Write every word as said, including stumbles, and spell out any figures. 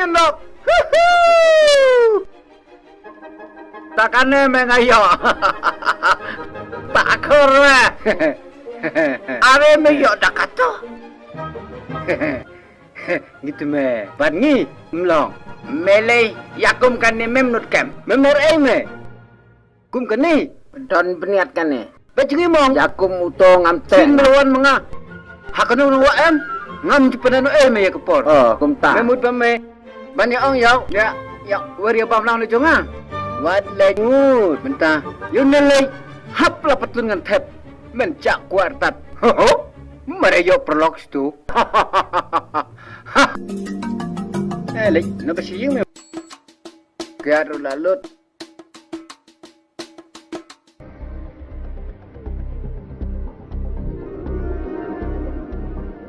Ngan dok. Ta kane me nga ïoh. Ta khor me. Are me ïoh da kato. Ngi te me. Bad ngi mlong. Me lei ïa kum kane mem nut kem. Mem nor ei me. Kum kane. Don bniat kane. Ba jngi mong. Ïa kum uto ngam te. Kin mlawan ma nga. Ha kano kano wa em. Ngam ju pynano ei me ïa ka por. Oh, kumta. Me mut ba me. Ban ïa ong ïa. Ïa, ïa, wer ïa bam lang le jong nga. Wat le ngut. Mynta. Ïa ne le. Hap la patun ngan thep. Men chak kwar tat. Ho ho. Mare ïa perlok stu. Eh, le, na ba shi ïing me. Kiat ru la lut.